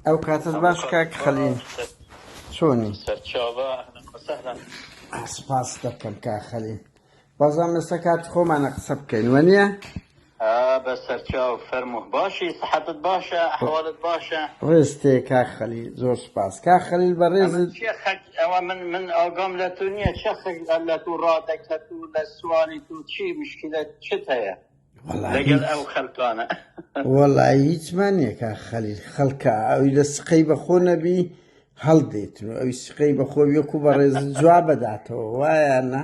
ئەو کاتت هەموو باش کاتت کاک خەلیل باش سەر چۆنی؟ سەرچاوە اهلا وسهلا. سپاس دەکەم کاک خەلیل بازم ئێستا کاتی خۆمانە قسە بکەین وەنیە؟ ئا بە سەرچاو فەرموو باشی سحەتت باشە ئەحواڵت باشە؟ ڕێز تێ کاک خەلیل زۆر سپاس کاک خەلیل ئەمە بەڕێزت چیە خەک ئەوە من من ئاگام لە تو نییە چە خەک لە تو ڕادەکەت و لە سوالی تو چی مشکلە چت هەیە وەڵا لەگەل هیچ ئەو خەلکانە؟ وەڵایی هیچمان نییە کاک خەلیل خەڵکە ئەوی لە سقەی بەخۆ نەبی هەڵدێتن و ئەوی سقەی بەخۆ وەکو بەڕێزت جواب بەداتەوە وایە نا؟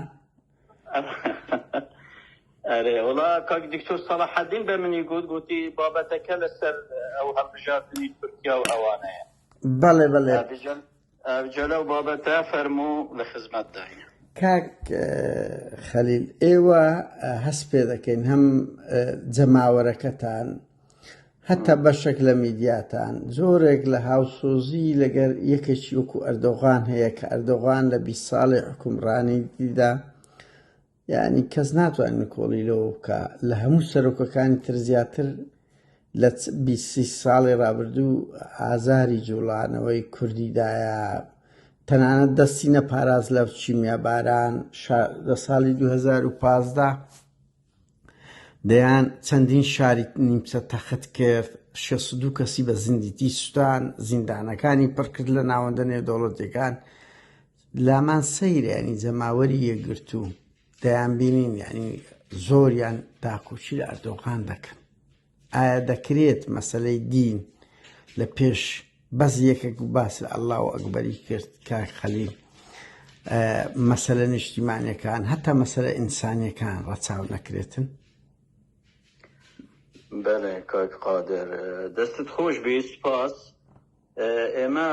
ئەرێ وڵا کاک دکتۆر سەڵاحەدین بە منی گوت گوتی بابەتەکە لەسەر ئەو هەڵبژاردنی تورکیا و ئەوانەیە بەڵێ بەڵێ ئەوجا لەو بابەتە فەرموو لە خزمەتداین. کاک خەلیل ئێوە هەست پێ دەکەین هەم جەماوەرەکەتان هەتا بەشێک لە میدیاتان زۆرێک لە هاوسۆزی لەگەر یەکێکی وەکو ئەردۆغان هەیە کە ئەردۆغان لە 20 ساڵی حکومڕانیدا یانی کەس ناتوانێت نکۆڵی لەوە بکا لە هەموو سەرۆکەکانی تر زیاتر لە 20 ساڵی ڕابردوو ئازاری جوڵانەوەی کوردی دایە تەنانەت دەستی نەپاراز لە چیمیاباران لە ساڵی 2015 دەیان چەندین شاری نیمچە تەخت کرد 62 کەسی بە زیندیتی سوتان زیندانەکانی پڕکرد لە ناوەندە نێودەوڵەتیەکان لامان سەیرە یانی جەماوەری یەکگرتوو دەیانبینین یانی زۆریان داکۆکی لە ئەردۆغان دەکەن ئایا دەکرێت مەسەلەی دین لە پێش بەس یەکێک باس لە ئەللا و ئەکبەری کرد کاک خەلیل مەسەلە نیشتیمانەکان هەتا مەسەلە ئینسانیەکان ڕەچاو نەکرێتن بەڵێ کاک قادر دەستت خۆش بی سپاس ئێمە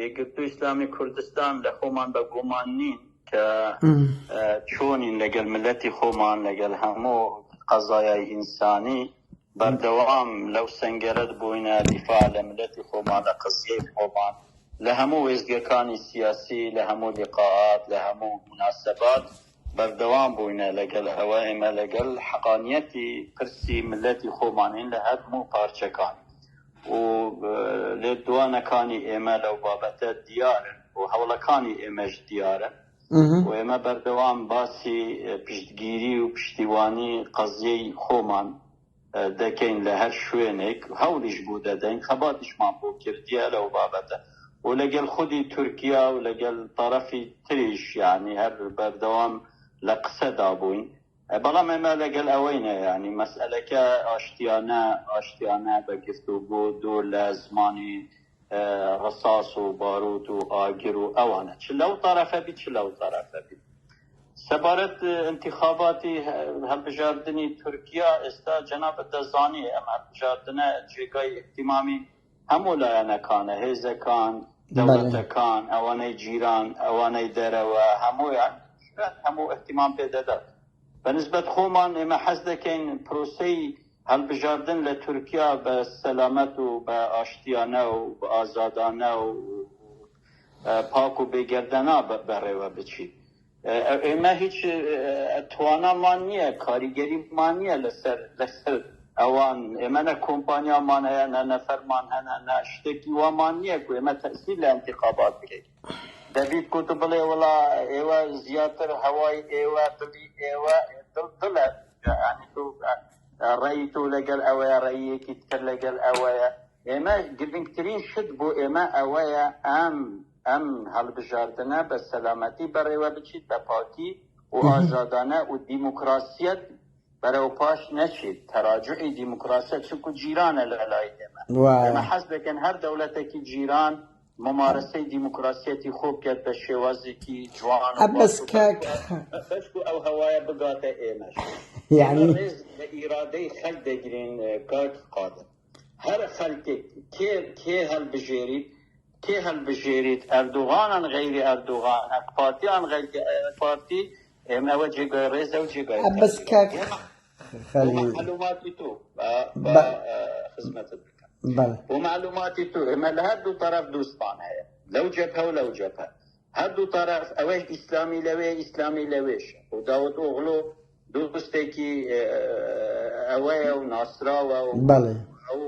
یەکگرتوو ئیسلامی کوردستان لە خۆمان بە گومان نین کە چۆنین لەگەل ملەتی خۆمان لەگەل هەموو قەزایای ئینسانی بەردەوام لەو سەنگەرەت بووینە دیفاع لە ملەتی خۆمان لە قەزیەی خۆمان لە هەموو وێستگەکانی سیاسی لە هەموو لیقاعات لە هەموو موناسەبات بەردەوام بووینە لەگەل ئەوە ئێمە لەگەل حەقانیەتی پرسی ملەتی خۆمانین لە هەموو پارچەکان و لێدوانەکانی ئێمە لەو بابەتە دیارن و هەوڵەکانی ئێمەش دیارن و ئێمە بەردەوام باسی پشتگیری و پشتیوانی قەزیەی خۆمان دەکەین لە هەر شوێنێک هەوڵیش بۆ دەدەین خەباتیشمان بۆ کردیە لەو بابەتە و لەگەل خودی تورکیا و لەگەل تەرەفی تریش یانی هەر بەردەوام لە قسەدا بووین بەڵام ئێمە لەگەل ئەوەینە یانی مەسئەلەکە ئاشتیانە ئاشتیانە بە گفتوگۆ دوور لە زمانی ڕساس و باروت و ئاگر و ئەوانە چ لەو تەرەفە بی چ لەو تەرەفە بی. سەبارەت ئینتیخاباتی هەڵبژاردنی تورکیا ئێستا جەنابت دەزانی ئەم هەڵبژاردنە جێگای ئیهتیمامی هەموو لایەنەکانە، هێزەکان، دەوڵەتەکان، ئەوانەی جیران، ئەوانەی دەرەوە، هەموویان هەموو ئیهتیمام پێ دەدات. بە نسبەت خۆمان ئێمە حەز دەکەین پرۆسەی هەڵبژاردن لە تورکیا بە سەلامەت و بە ئاشتیانە و بە ئازادانە و پاک و بێگەردەنا بەڕێوە بچیت. ئێمە هیچ توانامان نییە، کاریگەریمان نییە لەسەر لەسەر ئەوان. ئێمە نە کۆمپانیامان هەیە، نە نەفەرمان هەنە، نە شتێکی وامان نییە کو ئێمە تەئسیر لە ئینتیخابات بکەین. دەبیت کو تو بڵێ وەڵا ئێوە زیاتر هەوای ئێوە دڵی ئێوە دڵ دڵە یانی تو ڕەئی تو لەگەل ئەوەیە ڕەئیەکی تر لەگەل ئەوەیە. ئێمە گرنگترین شت بۆ ئێمە ئەوەیە ئەم ئەم هەڵبژاردنە بە سەلامەتی بەڕێوە بچیت، بە پاکی و ئازادانە و دیموکراسیەت بەرەو پاش نەچیت، تەراجوعی دیموکراسیەت، چونکو جیرانە لە لای ئێمە، ئێمە حەز دەکەین هەر دەوڵەتێکی جیران مومارەسەی دیموکراسیەتی خۆ بکات بە شێوازێکی جوان و باش و بەشکو ئەو هەوایە بگاتە ئێمەش. ئێمە ڕێز لە ئیرادەی خەلک دەگرین کاک قادر. هەر خەلکێک کێ کێ هەلبژێریت کێ هەلبژێریت ئەردوغانان غەیری ئەردوغان ئەک پارتیان غەیری پارتی ئێمە ئەوە جێگای ڕێزە و جێگای بەس کاک خەلیل معلوماتی تۆ بە خزمەتت بکەم بۆ معلوماتی تۆ ئێمە لە هەردوو تەرەف دوستمان هەیە لەو جەبهە و لەو جەبهە هەردوو تەرەف ئەوەش ئیسلامی لەوێ ئیسلامی لەوێش و داود ئۆغلۆ دۆستێکی ئەوەیە و ناسراوە و بەڵێ. ئەو.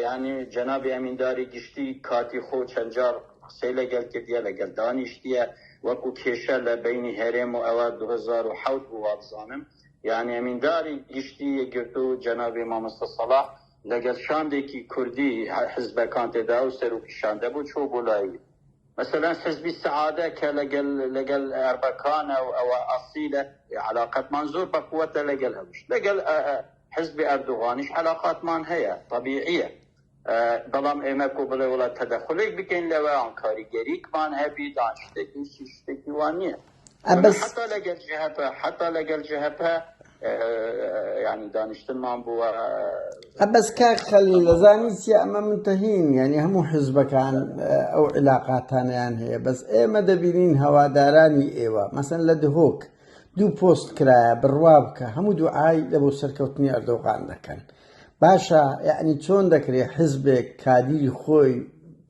یانی جەنابی ئەمینداری گشتی کاتی خۆ چەند جار قسەی لەگەل کردیە لەگەل دانیشتیە وەکو کێشە لە بەینی هەرێم و ئەوە 2007 بوو وابزانم یانی ئەمینداری گشتی یەکگرتوو جەنابی مامۆستا سەڵاح لەگەل شاندێکی کوردی حزبەکان تێدا ئەو سەرۆکی شاندە بوو چوو بۆ لای مەسەلەن حزبی سەعادە کە لەگەل لەگەل ئەربەکانە و ئەوە ئەسیلە عەلاقەتمان زۆر بەقوەتە لەگەل ئەوش لەگەل حزبی ئەردوغانیش عەلاقاتمان هەیە تەبیعیە بەڵام ئێمە کو بڵێ وڵا تەدەخولێک بکەین لەوە یان کاریگەریکمان هەبیت یان شتێکی شتێکی وان نییە بەس حتا لەگەل جەهەپە حتا لەگەل جەهەپە یعنی دانیشتنمان بووە. بەس کاک خەلیل دەزانی چیە ئەمە منتەهین یعنی هەموو حزبەکان ئەو عیلاقاتانیان هەیە بەس ئێمە دەبینین هەوادارانی ئێوە مەسەن لە دهۆک دوو پۆست کرایە بڕوا بکە هەموو دوعای لە بۆ سەرکەوتنی ئەردۆغان دەکەن باشە یعنی چۆن دەکرێت حزبێک کادیری خۆی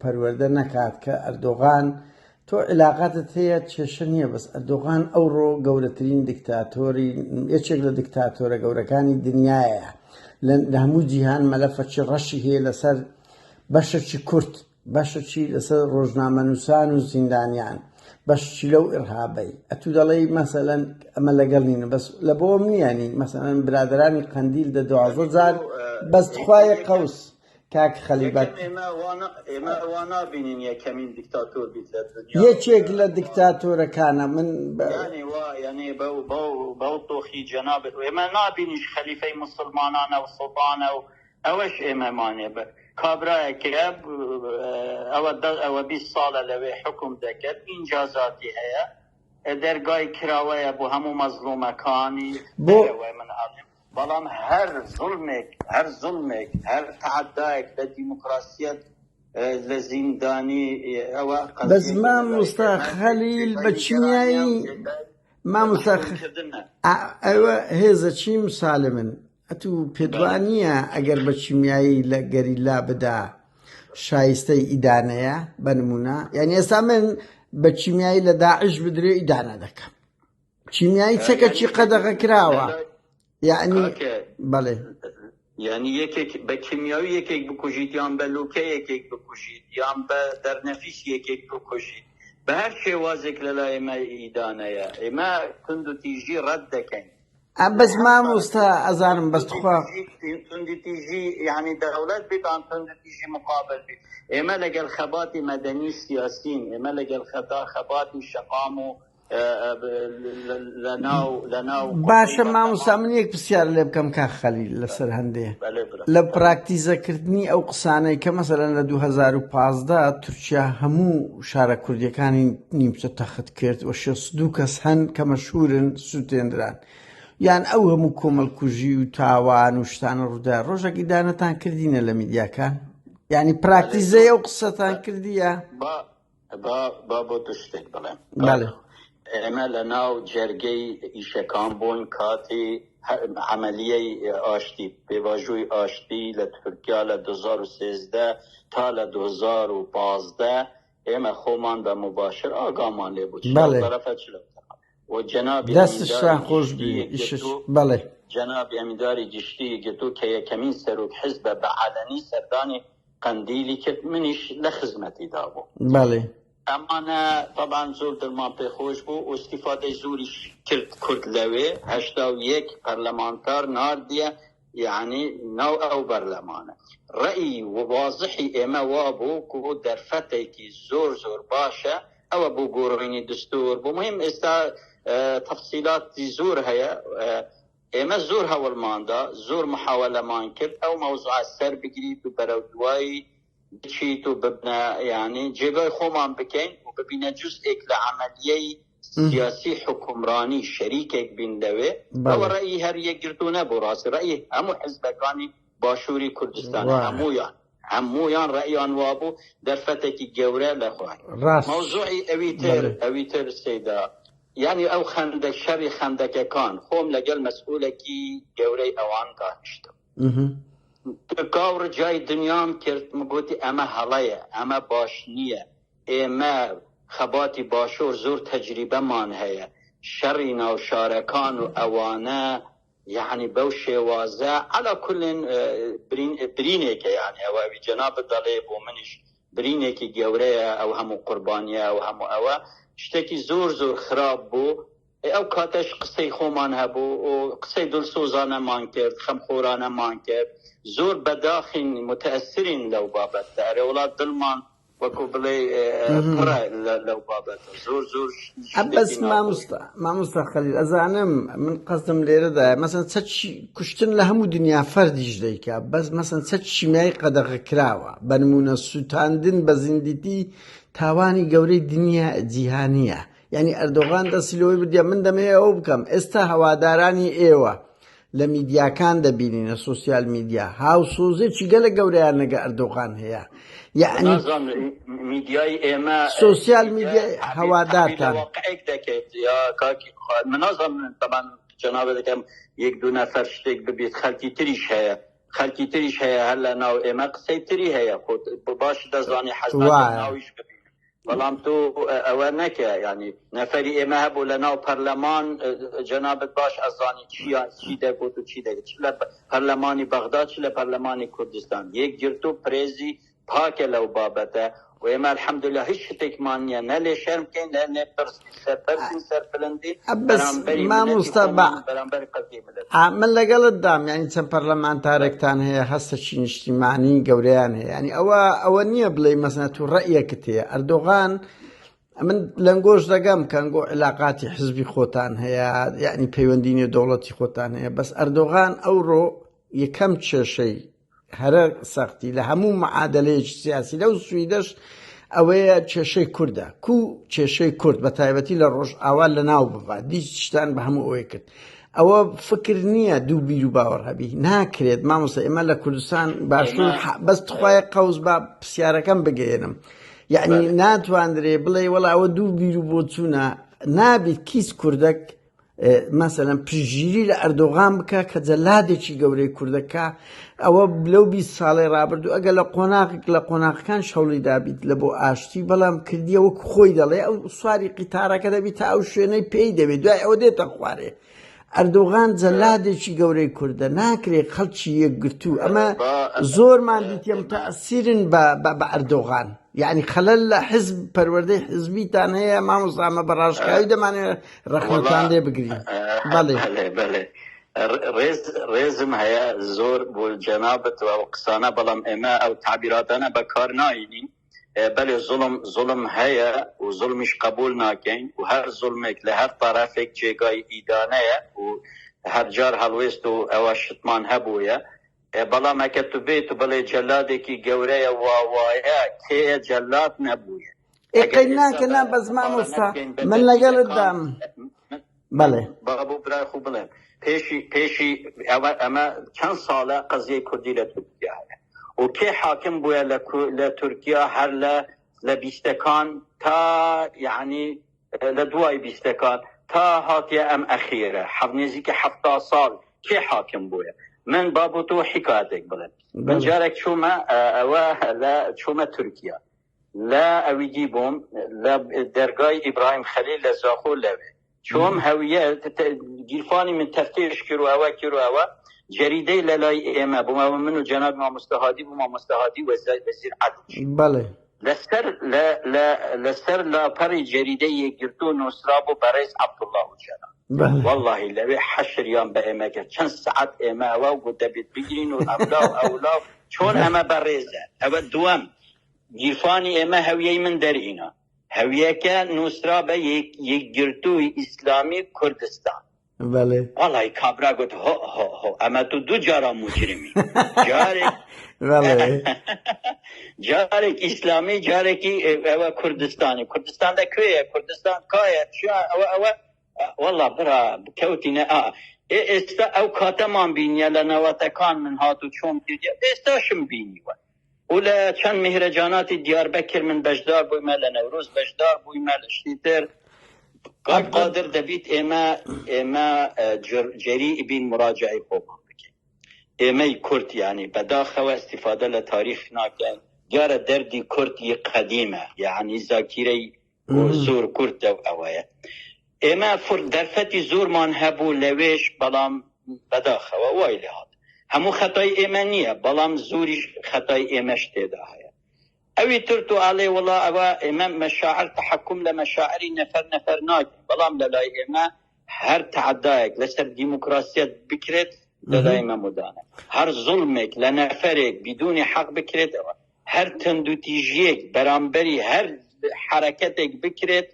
پەروەردە نەکات کە ئەردۆغان تۆ عیلاقاتت هەیە کێشە نییە بەس ئەردۆغان ئەوڕۆ گەورەترین دیکتاتۆری یەکێک لە دیکتاتۆرە گەورەکانی دنیاە لە هەموو جیهان مەلەفەکی ڕەشی هەیە لەسەر بەشەکی کورت بەشەکی لەسەر ڕۆژنامەنووسان و زیندانیان بەشی لەو ئرهابەی ئەتو دەڵێی مەسەلەن ئەمە لەگەڵ نین بەس لە بۆم نییە مەسەلەن برادرانی قەندیل دە دوازدە جار بەس خوایە قەوس کاک خەلیل بەگ. ئێمە وا نابینین یەکەمین دیکتاتۆر بیت لە دنیا. یەکێک لە دیکتاتۆرەکانە من یانی وا یانی بەو بەو بەو تۆخی جەنابت ئێمە نابینیش خەلیفەی موسڵمانانە و سوڵتانە و ئەوەش ئێمەمانێ بە کابرایەکە ئەوە ئەوە 20 ساڵە لەوێ حکوم دەکرد ئینجازاتی هەیە دەرگای کراوەیە بۆ هەموو مەزڵومەکانی بۆ من ئەڵێم بەڵام هەر زوڵمێک هەر زوڵمێک هەر تەعەدایەک لە دیموکراسیەت لە زیندانی ئەوە بەس مامۆستا خەلیل بە کیمیایی مامۆستا ئەوە هێزە چی مسالمن ئەتوو پێت وانییە ئەگەر بە کیمیایی لە گەریلا بدا شایستەی ئیدانەیە بە نمونە یعنی ئێستا من بە کیمیایی لە داعش بدرێ ئیدانە دەکەم کیمیایی چەکەکی قەدەغە کراوە یعنی بەڵێ یعنی یەکێک بە کیمیاوی یەکێک بکوژیت یان بە لوکە یەکێک بکوژیت یان بە دەرنەفیس یەکێک بکوژیت بە هەر شێوازێک لە لای ئێمە ئیدانەیە ئێمە توند و تیژی ڕەت دەکەین. بەس مامۆستا ئەزانم بەس تخوا توندوتیژی یعنی دەوڵەت بیت ئان توندوتیژی مقابل بیت ئێمە لەگەڵ خەباتی مەدەنی سیاسین ئێمە لەگەڵ خەتا خەباتی شەقام و باشە مامۆستا من یەک پرسیار لێ بکەم کاک خەلیل لەسەر هەندێ لە پراکتیزەکردنی ئەو قسانەی کە مەسەلەن لە 2015 تورکیا هەموو شارە کوردیەکانی نیمچە تەخت کرد و 62 کەس هەن کە مەشهورن سووتێندران یان ئەو هەموو کۆمەڵکوژی و تاوان و شتانە ڕوودا ڕۆژێک ئیدانەتان کردینە لە میدیاکان یعنی پراکتیزەی ئەو قسەتان کردیە با با بۆ تو شتێک بڵێم بەڵێ. ئێمە لە ناو جەرگەی ئیشەکان بوون کاتی عەمەلیەی ئاشتی پێواژۆی ئاشتی لە تورکیا لە 2013 تا لە 2015 ئێمە خۆمان بە موباشر ئاگامان لێ بوو چ لەو بەڵێ. تەرەفە چ لەو تەرەفە و جەنابی دەستشتان ئەمینداری خۆش گشتی بی ئیشش یەکگرتوو بەڵێ. جەنابی ئەمینداری گشتی یەکگرتوو کە یەکەمین سەرۆک حزبە بە عەلەنی سەردانی قەندیلی کرد منیش لە خزمەتیدا بووم. بەڵێ. ئەمانە تەبعەن زۆر دڵمان پێ خۆش بوو و ئیستیفادەی زۆریش کرد کورد لەوێ 81 پەرلەمانتار ناردیە یەعنی ناو ئەو بەرلەمانە. ڕەئی وازحی ئێمە وابوو کو دەرفەتێکی زۆر زۆر باشە ئەوە بۆ گۆڕینی دستور بۆ مهم ئێستا تەفسیلاتی زۆر هەیە ئێمە زۆر هەوڵماندا زۆر محاوەلەمان کرد ئەو مەوزوعە سەر بگریت و بەرەو دوایی بچیت و ببنە یانی جێگای خۆمان بکەین و ببینە جزئێک لە عەمەلیەی سیاسی حوکمرانی شەریکێک بین لەوێ ئەوە ڕەئی هەر یەکگرتوو نەبوو ڕاستی ڕەئی هەموو حزبەکانی باشووری کوردستان هەموویان هەموویان ڕەئیان وابوو دەرفەتێکی گەورە لە خۆی مەوزوعی ئەوی تر ئەوی تر سەیدا یانی ئەو خەندەک شەڕی خەندەکەکان خۆم لەگەڵ مەسئولێکی گەورەی ئەوان دانیشتم تکا و ڕجای دنیام کرد مگوتی ئەمە هەڵەیە ئەمە باش نییە ئێمە خەباتی باشوور زۆر تەجریبەمان هەیە شەڕی ناو شارەکان و ئەوانە. یەعنی بەو شێوازە عەلا کولن برین برینێکە یعنی ئەوە ئەوی جەنابت دەڵێ بۆ منیش برینێکی گەورەیە ئەو هەموو قوربانیە ئەو هەموو ئەوە شتێکی زۆر زۆر خراپ بوو ئەو کاتەش قسەی خۆمان هەبوو و قسەی دڵسۆزانەمان کرد خەمخۆرانەمان کرد زۆر بەداخین متەسرین لەو بابەتە ئەرێ وڵات دڵمان وەکو بڵێ پڕە لەو بابەتە زۆر زۆر بەس مامۆستا مامۆستا خەلیل ئەزانم من قەزم لێرەدا مەسەن چەک کوشتن لە هەموو دنیا فەردیش دەیکا بەس مەسەن چەک شیمیایی قەدەغە کراوە بە نمونە سووتاندن بە زیندیتی تاوانی گەورەی دنیا جیهانیە یعنی ئەردۆغان دەستی لەوەی بردیە من دەمەوێ ئەوە بکەم ئێستا هەوادارانی ئێوە لە میدیاکان دەبینین لە سۆسیال میدیا هاوسۆزێکی گەلە گەورەیان لەگە ئەردۆغان هەیە یعنی میدیای ئێمە سۆسیال میدیای هەوادارتان واقعێک دەکەیت یا کاکی من نازانم تەبان جەنابت دەکەم یەک دوو نەفەر شتێک ببیت خەلکی تریش هەیە خەلکی تریش هەیە هەر لە ناو ئێمە قسەی تری هەیە خۆ باش دەزانی حەز ناویش ببین بەڵام تۆ ئەوە نەکە یانی نەفەری ئێمە هەبوو لە ناو پەرلەمان جەنابت باش ئەزانی چیا چی دەگوت و چی دەگوت چ لە پەرلەمانی بەغدا چ لە پەرلەمانی کوردستان یەک گرت و پرێزی پاکە لەو بابەتە و ئێمە الحمدلله هیچ شتێکمان نییە نە لێ شەرم بکەین نە لێ پرسین سەرپەرزین سەربلندین بەس بەرامبەری ملەتی مامۆستا بە خۆمان بەرامبەری قەزیەی ملەت من لەگەڵت دام یعنی چەند پەرلەمانتارێکتان هەیە هەستەکی نیشتیمانی گەورەیان هەیە یعنی ئەوە ئەوە نییە بڵێ مەسەن تو ڕەئیەکت هەیە ئەردۆغان من لەنگۆش دەگەم کەنگۆ علااقاتی حزبی خۆتان هەیە یعنی پەیوەندی نێودەوڵەتی خۆتان هەیە بەس ئەردۆغان ئەوڕۆ یەکەم کێشەی هەرە سەختی لە هەموو معادلەیەکی سیاسی لەو سویدەش ئەوەیە کێشەی کوردە کو کێشەی کورد بە تایبەتی لە ڕۆژ ئاوا لە ناو ببات دیشتان بە هەموو ئەوەی کرد ئەوە فکر نییە دوو بیر و باوەڕ هەبی ناکرێت مامۆستا ئێمە لە کوردستان باشوور بەس تخوایە قەوز با پرسیارەکەم بگەێنم یعنی ناتواندرێ بڵێ وەڵا ئەوە دوو بیر و بۆچوونە نابیت کیس کوردەک مەسەلەن پشتگیری لە ئەردۆغان بکە کە جەلادێکی گەورەی کوردەکە ئەوە لەو 20 ساڵی ڕابردوو ئەگەر لە قۆناغێک لە قۆناغەکان شەوڵی دابیت لە بۆ ئاشتی بەڵام کردیە وەک خۆی دەڵێ ئەو سواری قیتارەکە دەبی تا ئەو شوێنەی پێی دەبێت دوای ئەوە دێتە خوارێ ئەردۆغان جەلادێکی گەورەی کوردە ناکرێت خەڵکی یەکگرتوو ئەمە زۆرمان دیتیە متەسیرن بە ئەردۆغان یعنی خەلەل لە حزب پەروەردەی حزبیتان هەیە مامۆستا ئەمە بە ڕاشکاوی دەمانەوێت ڕەخنەتان لێ بگرین بەڵێ بەڵێ بەڵێ ڕێز ڕێزم هەیە زۆر بۆ جەنابت و ئەو قسانە بەڵام ئێمە ئەو تعبیراتانە بەکار ناینین بەلێ زوڵم زوڵم هەیە و زوڵمیش قبول ناکەین و هەر زوڵمێک لە هەر تەرەفێک جێگای ئیدانەیە و هەرجار هەڵوێست و ئەوە شتمان هەبوویە بەڵام ئەکە تو بێیت و بڵێ جەلادێکی گەورەیە وا وایە کێیە جەلاد نەبوویە ئێ ئەگەر قەی ئێستا ناکە بە نا بەس مقارنە مامۆستا بکەین بە من لەگەڵت دەبیرەکان دام بەڵێ با بۆ برای خۆ بڵێم پێشی پێشی ئەوە ئەمە چەند ساڵە قەزیەی کوردی لە تورکیا هەیە و کێ حاکم بووە لە لە تورکیا هەر لە لە بیستەکان تا یعنی لە دوای بیستەکان تا هاتیە ئەم ئەخیرە حەف نێزیکە 70 ساڵ کێ حاکم بووە من با بۆ تۆ حکایەتێک بڵێم من بەڵێ جارێک چوومە ئەوە لە چوومە تورکیا لە ئەویدی بووم لە دەرگای ئیبراهیم خەلیل لە زاخۆ لەوێ چۆم هەویە گیرفانی من تەفتیش کرد و ئەوە کرد و ئەوە جەریدەی لە لای ئێمە بووم ئەوە من و جەناب مامۆستا هادی بوو مامۆستا هادی وەزیر عەدل بەڵێ لەسەر لە لە لەسەر لاپەڕی جەریدەی یەکگرتوو نووسرا بوو بەڕێز عەبدوڵڵا ئۆجالان بەڵێ وەڵڵاهی لەوێ حەشریان بە ئێمە کرد چەند سەعات ئێمە ئەوە گوت دەبێت بگرین و ئەملا و ئەولا و چۆن ئەمە بەڕێزە ئەوە دووەم گیرفانی ئێمە هەویەی من دەرهینا هەویەکە نووسرا بە یەکگرتووی ئیسلامی کوردستان. بەڵێ. وەڵای کابرا گوت هۆ هۆ هۆ ئەمە تو دوو جارا موجرمی جارێک بەڵێ. جارێک ئیسلامی جارێکی ئەوە کوردستانی کوردستان لە کوێیە کوردستان کایە چیا ئەوە ئەوە وەڵا برا کەوتینە ئا ئێ ئێستا ئەو کاتەمان بینیە لە نەوەتەکان من هات و چۆم کردیە ئێستاشم بینیوە و لە چەند میهرەجاناتی دیاربەکر من بەشدار بوویمە لە نەورۆز بەشدار بوویمە لە شتی تر کاک قادر دەبیت ئێمە ئێمە جەری بین مراجعی خۆمان بکەین ئێمەی کورد یعنی بەداخەوە استفادە لە تاریخ ناکەین دیارە دەردی کورد ی قەدیمە یعنی زاکیرەی زۆر کورتە و ئەوەیە ئێمە فر دەرفەتی زۆرمان هەبوو لەوێش بەڵام بەداخەوە وای لێ هات. هەموو خەتای ئێمە نییە، بەڵام زۆریش خەتای ئێمەش تێدا هەیە. ئەوی تر تۆ ئەڵێ وەڵا ئەوە ئێمە مەشاعر تەحەکوم لە مەشاعری نەفەر نەفەر ناکەین، بەڵام لە لای ئێمە هەر تەعەدایەک لەسەر دیموکراسیەت بکرێت لە لای مەمودانە، هەر زوڵمێک لە نەفەرێک بیدونی حەق بکرێت ئەوە، هەر تەندوتیژیەک بەرامبەری هەر حەرەکەتێک بکرێت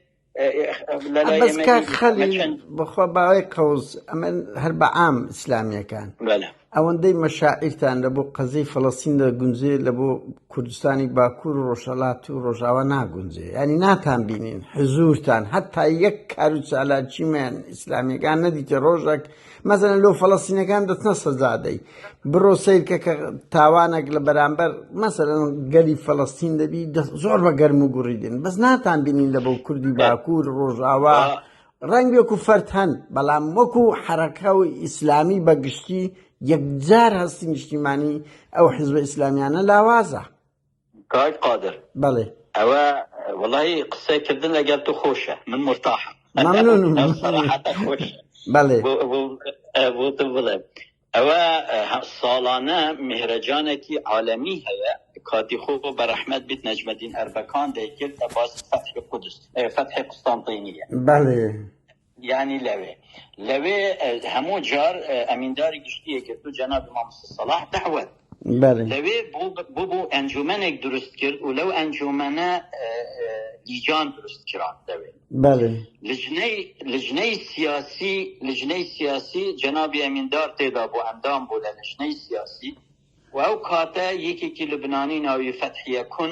بەس کاک خەلیل بەخوا باوەی قەوز ئەمن هەر بە عام ئیسلامیەکان ئەوەندەی مەشاعیرتان لە بۆ قەزیەی فەڵەستین دەگونجێ لە بۆ کوردستانی باکوور و ڕۆژهەڵات و ڕۆژاوا ناگونجێ یعنی ناتان بینین حزورتان هەتا یەک کار و چالاکیمان ئیسلامیەکان نەدیتە ڕۆژێک مەزەن لۆ فەڵەستینەکان دەچنە سەجادەی بڕۆ سەیرکە کە تاوانێک لە بەرامبەر مەسەرەن گەلی فەڵەستین دەبی زۆر بە گەرم و گوڕی دێن بەس ناتان بینین لە بۆ کوردی باکوور ڕۆژاوا ڕەنگ وەکو فەرد هەن بەڵام وەکو حەرەکە و ئیسلامی بە گشتی یەکجار هەستی نیشتیمانی ئەو حزبە ئیسلامیانە لاوازە. کاک قادر بەڵێ. ئەوە وەڵاهی قسە کردن لەگەڵ تو خۆشە من مورتاحم مەمنونم ئەو سەراحەتە خۆشە بەڵێ. بۆ بۆ بۆ تو بڵێم ئەوە ساڵانە میهرەجانێکی عالەمی هەیە کاتی خۆ بە ڕەحمەت بیت نەجمەدین ئەربەکان دەیکرد لە باسی فەتحی قودس فەتحی قوستانتینیە. بەڵێ. یانی لەوێ لەوێ هەموو جار ئەمینداری گشتی یەکگرتوو جەنابی مامۆستا سەڵاح دەعوەت بەڵێ. لەوێ بوو بوو ئەنجومەنێک دروست کرد و لەو ئەنجومەنە لیجان دروست کران لەوێ. بەڵێ. لجنەی لجنەی سیاسی لجنەی سیاسی جەنابی ئەمیندار تێدا بوو ئەندام بوو لە لجنەی سیاسی و ئەو کاتە یەکێکی لوبنانی ناوی فەتحیە کون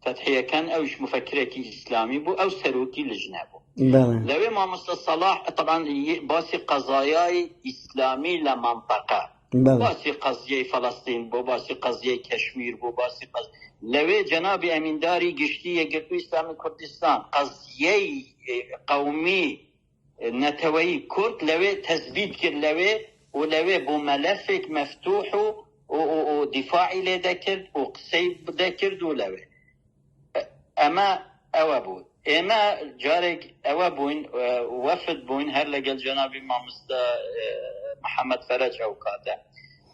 فەتحیە کەن ئەویش موفەکرێکی ئیسلامی بوو ئەو سەرۆکی لجنە بوو بەڵێ. لەوێ مامۆستا سەڵاح تەبعەن باسی قەزایای ئیسلامی لە مەنتەقە بەڵێ. باسی قەزیەی فەلەستین بوو، باسی قەزیەی کەشمیر بوو، باسی قەز لەوێ جەنابی ئەمینداری گشتی یەکگرتووی ئیسلامی کوردستان قەزیەی قەومی نەتەوەیی کورد لەوێ تەسبیت کرد لەوێ و لەوێ بوو مەلەفێک مەفتوح و و دیفاعی لێ دەکرد و قسەی دەکرد و لەوێ ئەمە ئەوە بوو ئێمە جارێک ئەوە بووین وەفد بووین هەر لەگەڵ جەنابی مامۆستا محەممەد فەرەج ئەو کاتە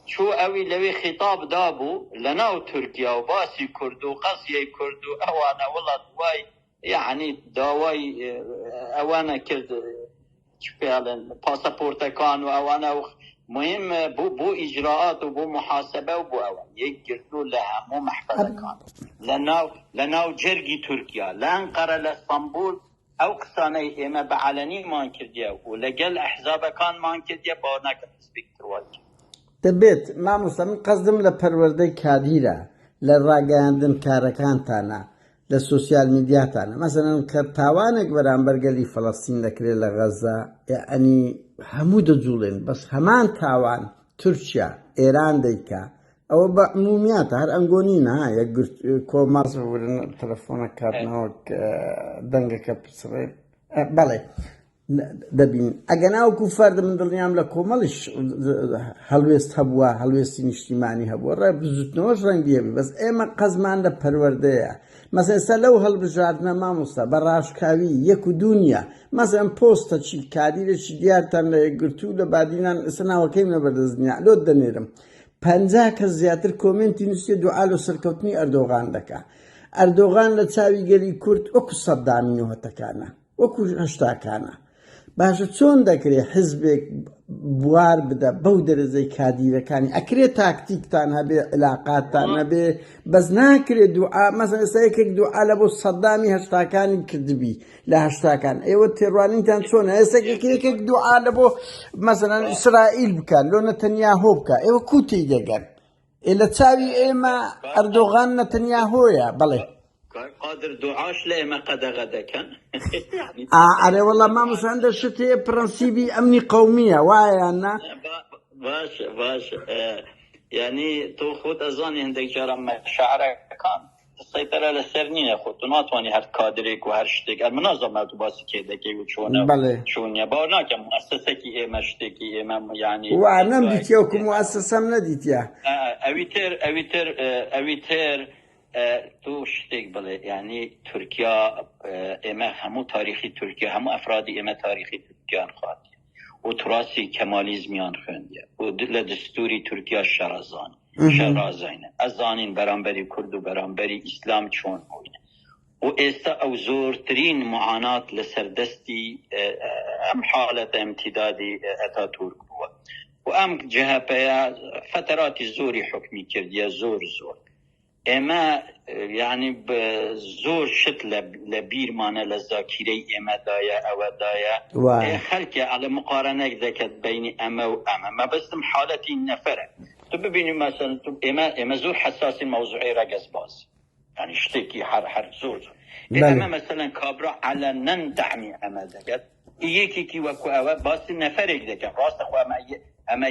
چوو ئەوی لەوێ خیتاب دابوو لە ناو تورکیا و باسی کورد و قەزیەی کورد و ئەوانە وڵات وای یەعنی داوای ئەوانە کرد چ پێڵێن پاسەپۆرتەکان و ئەوانە و مهم بۆ بۆ ئیجرائات و بۆ محاسبە و بۆ ئەوە یەکگرتوو لە هەموو مەحفەلەکان لە ناو لە ناو جەرگی تورکیا لە ئەنقەرە لە ئەستەنبوڵ ئەو قسانەی ئێمە بە عەلەنیمان کردیە و لەگەل ئەحزابەکانمان کردیە باوەڕ ناکەم حزبێک تر وای کرد. دەبێت مامۆستا من قەزدم لە پەروەردەی کادیرە لە ڕاگەیاندن کارەکانتانە لە سۆسیال میدیاتانە مەسەلەن کە تاوانێک بەرامبەر گەلی فەلەستین دەکرێت لە غەزە یەعنی هەموو دەجوڵێن بەس هەمان تاوان تورکیا ئێران دەیکا ئەوە بە عمومیاتە هەر ئەنگۆ نینە ها یەکگرت کۆمەڵ تەلەفۆنە کاتنەوە دەنگەکە پچڕێ بەڵێ دەبین ئەگەنا وەکو فەرد من دڵنیام لە کۆمەڵیش هەڵوێست هەبووە هەڵوێستی نیشتیمانی هەبووە ڕێ بزوتنەوەش ڕەنگی هەبی بەس ئێمە قەزمان لە پەروەردەیە مەسە ئێستا لەو هەڵبژاردنە مامۆستا بە ڕاشکاوی یەک و دوو نییە مەسەن پۆستە چی کادیرێکی دیارتان لە یەکگرتوو لە بادینان ئێستا ناوەکەیم لەبەردەست نییە لۆت دەنێرم 50 کەس زیاتر کۆمێنتی نووسیە دوعا لۆ سەرکەوتنی ئەردۆغان دەکا ئەردۆغان لە چاوی گەلی کورد وەکو سەدامی نەوەتەکانە وەکو هەشتاکانە. باشە چۆن دەکرێ حزبێک بوار بدە بەو دەرەجەی کادیرەکانی ئەکرێ تاکتیکتان هەبێ علاقاتتان هەبێ بەس ناکرێ دوعا مەسەن ئێستا یەکێک دوعا لە بۆ سەدامی هەشتاکانی کردبی لە هەشتاکان ئێوە تێڕوانینتان چۆنە ئێستا یەکێک دوعا لە بۆ مەسەلەن ئیسرائیل بکە لۆ نەتەنیاهۆ بکە ئێوە کو تێی دەگەن ئێ لە چاوی ئێمە ئەردۆغان نەتەنیاهۆیە بەڵێ. کاک قادر دوعاش لە ئێمە قەدەغە دەکەن. ئا ئەرێ وەڵا مامۆستا هەندە شت هەیە پرەنسیبی ئەمنی قەومیە وایە یان نا؟ باش باش یانی تۆ خۆت ئەزانی هەندێک جاران مەشاعرەکان سەیتەرە لەسەر نینە خۆ تۆ ناتوانی هەر کادرێک و هەر شتێک ئەمن نازانم تو باسی کێ دەکەی و چۆنە و بەڵێ چۆن نیە باوەڕ ناکەم موئەسەسەکی ئێمە شتێکی ئێمە یانی وا نەم دەزگایەکی دیتیە وەکو ئێمە موئەسەسەم نەدیتیە. ئەوی تر ئەوی تر ئەوی تر تۆ شتێک بڵێ یانی تورکیا ئێمە هەموو تاریخی تورکیا هەموو ئەفرادی ئێمە تاریخی تورکیان خواردیە. و تراسی کەمالیزمیان خوێندیە و لە دستوری تورکیا شەڕەزان شەڕازاینە ئەزانین بەرامبەری کورد و بەرامبەری ئیسلام چۆن بووین و ئێستا ئەو زۆرترین معانات لەسەر دەستی ئەم حالەتە ئیمتیدادی ئەتاتورک بووە و ئەم جەهەپەیە فەتەراتی زۆری حوکمی کردیە زۆر زۆر ئێمە یعنی زۆر شت لە بیرمانە لە زاکیرەی ئێمەدایە ئەوەدایە خەلکە ئەڵێ مقارنەک دەکەت بینی ئەمە و ئەمە مەبەستم حالەتی نەفرە تو ببینی مەسەن ئێمە ئێمە زۆر حساسی مەوزوعی ڕەگەزبازی یعنی شتێکی هەر هەر زۆر زۆر ئەمە مەسەلەن کابرا عەلەنەن دەعمی ئەمە دەکات یەکێکی وەکو ئەوە باسی نەفرێک دەکەن ڕاستە خۆ ئەمە ئەمە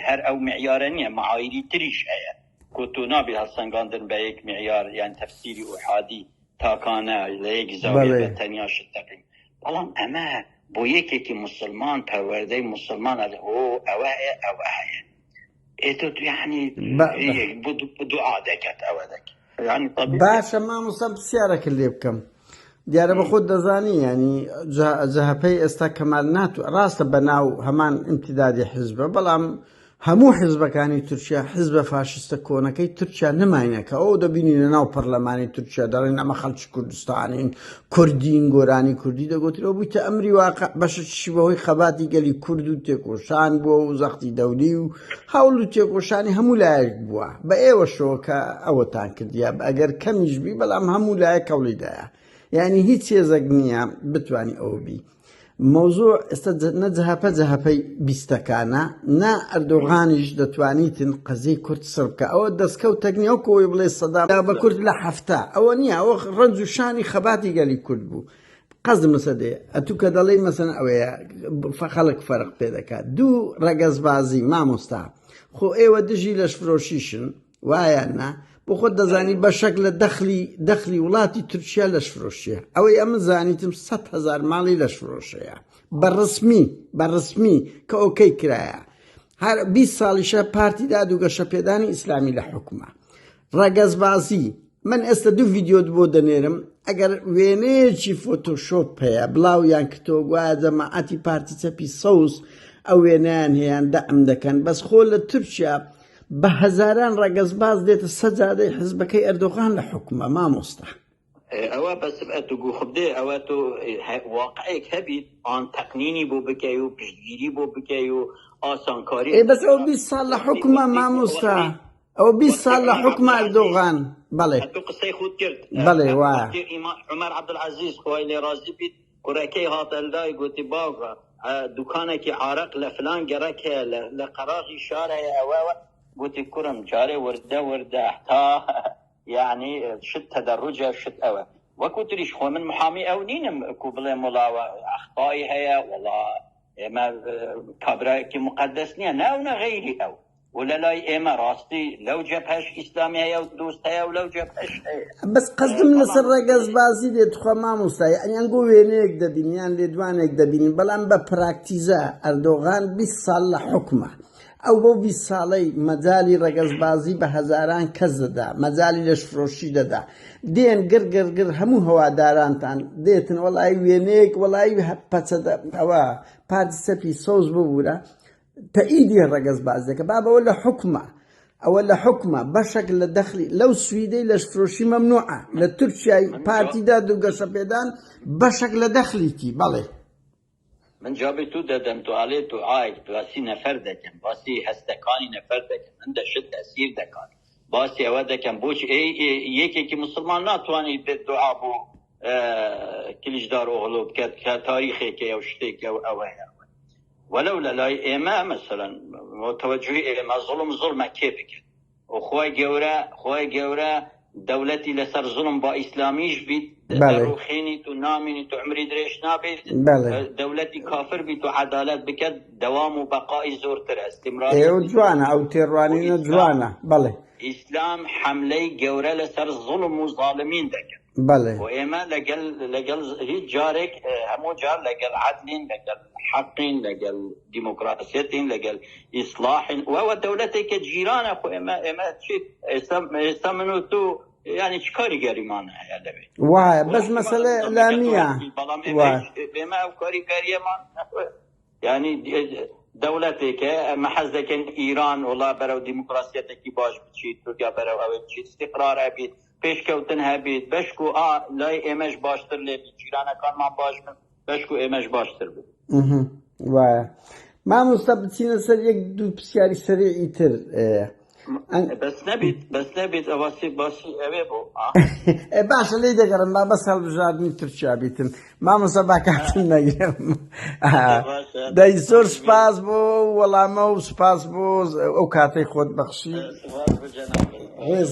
هەر ئەو معیارە نییە معایری تریش هەیە کۆ تۆ نابێ هەڵسەنگاندن بە یەک معیار یان تەفسیری ئوحادی تاکانە لە یەک زاویە بە تەنیا شت دەکەین بەڵام ئەمە بۆ یەکێکی مسلمان پەروەردەی مسلمان ئەڵێ هۆ ئەوە هەیە ئەوە هەیە ئێتۆ یعنی بۆ دوعا دەکات ئەوە دەکات یعنی طبیعی باشە مامۆستا پرسیارەکە لێ بکەم دیارە بە خۆت دەزانی ینی جەهەپەی ئێستا کەمال ناتوە ڕاستە بەناو هەمان ئیمتیدادی حزبە بەڵام هەموو حزبەکانی تورکیا حزبە فاشیستە کۆنەکەی تورکیا نەماینە کە ئەو دەبینی لە ناو پەرلەمانی تورکیا دەڵێن ئەمە خەڵکی کوردستانین کوردین گۆرانی کوردی دەگوترەوە بوویتە ئەمری واقع بەشێکی بەهۆی خەباتی گەلی کورد و تێکۆشان بووە و زەختی دەولی و هەوڵ و تێکۆشانی هەموو لایەک بووە بە ئێوەشەوە کە ئەوەتان کردیا ئەگەر کەمیش بی بەڵام هەموو لایەک هەوڵیدایە یعنی هیچ هێزێک نییە بتانی ئەوە بی مەوزوع ئێستا نە جەهەپە جەهەپەی بیستەکانە نە ئەردۆغانیش دەتوانیتن قەزیەی کورد سڕ بکە ئەوە دەستکەوتێک نییە وەکو ئەوەی بڵێ سەدام بە کورد لە حەفتا ئەوە نییە ئەوە ڕەنج و شانی خەباتی گەلی کورد بوو قەزم لەسەر دێ ئەتوو کە دەڵێی مەسەن ئەوەیە خەڵک فەرق پێ دەکات دوو ڕەگەزبازی مامۆستا خۆ ئێوە دژی لەشفرۆشیشن وایە نا؟ بۆ خۆت دەزانی بەشەک لە دەخلی دەخلی وڵاتی تورکیا لەشفرۆشیە ئەوەی ئەمن زانیتم 100 هەزار ماڵی لەشفرۆشەیە بە ڕسمی بە ڕسمی کە ئۆکەی کرایە هەر 20 ساڵیشە پارتی داد و گەشەپێدانی ئیسلامی لە حکومە ڕەگەزبازی من ئێستا دوو ڤیدیۆت بۆ دەنێرم ئەگەر وێنەیەکی فۆتۆشۆپ هەیە بڵاویان کردەوە گوایە جەماعەتی پارتی چەپی سەوز ئەو وێنەیان هەیان دەعم دەکەن بەس خۆ لە تورکیا بە هەزاران ڕەگەزباز دێتە سەجادەی حزبەکەی ئەردۆغان لە حوکمە مامۆستا. ئەوە بەس ئەتو گو خودێ ئەوە تۆ واقعێک هەبیت ئان تەقنینی بۆ بکەی و پشتگیری بۆ بکەی و ئاسانکاری ئێ بەس ئەوە 20 ساڵ لە حوکمە مامۆستا ئەوە 20 ساڵ لە حوکمە ئەردۆغان بەڵێ ئەتو قسەی خۆت کرد بەڵێ وایە عومەر عەبدولعەزیز خوای لێ ڕازی بیت کوڕەکەی هاتە لای گوتی باوکە دوکانێکی عارەق لە فلان گەڕەک هەیە لە قەراغی شار هەیە ئەوە گوتی کوڕم جارێ وردە وردە تا یعنی شت تەدەڕوجە شت ئەوە وەکو تریش خۆ من محامی ئەو نینم کو بڵێم وڵاوە ئەخطای هەیە وڵا ئێمە کابرایەکی مقدس نییە ناو نە غەیری ئەو و لە لای ئێمە ڕاستی لەو جەبهەش ئیسلامی هەیە و دۆست هەیە و لەو جەبهەش هەیە. بەس قەزدم لەسەر ڕەگەزبازی دێت تخوا مامۆستا یەعنی ئەنگۆ وێنەیەک دەبینین یان لێدوانێک دەبینین بەڵام بە پراکتیزە ئەردۆغان 20 ساڵ لە حوکمە ئەو بەو 20 ساڵەی مەجالی ڕەگەزبازی بە هەزاران کەس دەدا مەجالی لەشفرۆشی دەدا دێن گڕ گڕ گڕ هەموو هەوادارانتان دێتن وەڵی وێنەیەک وەڵی پەچەدە ئەوە پارتی چەپی سەوز ببورە تەئیدی ڕەگەزبازیەکە بابە ئەوە لە حوکمە ئەوە لە حوکمە بەشەک لە دەخلی لەو سویدەی لەشفرۆشی مەمنوعە لە تورکیای پارتی داد و گەشەپێدان بەشەک لە دەخلیتی بەڵێ. من جوابی تو دەدەم تو ئەڵێ دوعایەک باسی نەفەر دەکەم باسی هەستەکانی نەفەر دەکەم هەندە شت تەئسیر دەکات باسی ئەوە دەکەم بۆچی ئەی یەکێکی موسڵمان ناتوانێت بێت دوعا بۆ کلیچدار ئۆغلۆ بکات کە تاریخێکەیە و شتێکە و ئەوەیە وەلەو لە لای ئێمە مەسەلەن تەوەجوهی ئێمە زوڵم زوڵمە کێ بکەن و خوای گەورە خوای گەورە دەولەتی لەسەر زوڵم با ئیسلامیش بیت دەڕوخێنیت و نامینیت و عمری درێژ نابێت دەولەتی کافر بیت و عەدالەت بکەت دەوام و بەقای زۆرترە استمرار ئێوە جوانە ئەو تێڕوانینە جوانە بەڵێ ئیسلام حەملەی گەورە لەسەر زوڵم و زاڵمین دەکەن بەڵێ و ئێمە لەگەل لەگەڵ هیچ جارێک هەموو جار لەگەڵ عەدلین لەگەڵ حەقین لەگەڵ دیموکراسیەتین لەگەڵ ئیسلاحین و ئەوە دەولەتێکە جیرانە خۆ ئێمە ئێمە چی ئێستا ئێستا من و تۆ یعنی چ کاریگەریمان هەیە لەوێ وایە بەس مەسەلە ئیلامیە بەڵام ئێمە ئێمە ئەو کاریگەریەمان یانی دەوڵەتێکە ئەمە حەز دەکەین ئیران وڵا بەرەو دیموکراسیەتێکی باش بچیت تورکیا بەرەو ئەوێ بچیت استقرار هەبیت پێشکەوتن هەبیت بەشک و ئا لای ئێمەش باشتر لێ بیت جیرانەکانمان باش بن بەشک و ئێمەش باشتر بن. وایە مامۆستا بچینە سەر یەک دوو پرسیاری سەریعی تر بەس نەبیت بەس نەبیت ئەوە سی باسی ئەوێ بوو باشە لی دەگەڕم با بەس هەڵبژاردنی تورکیا بیتن مامۆستا با کاتم نەگرم دەی زۆر سپاس بۆ وەڵامە و سپاس بۆ ئەو کاتەی خۆت بەخشی ڕێز.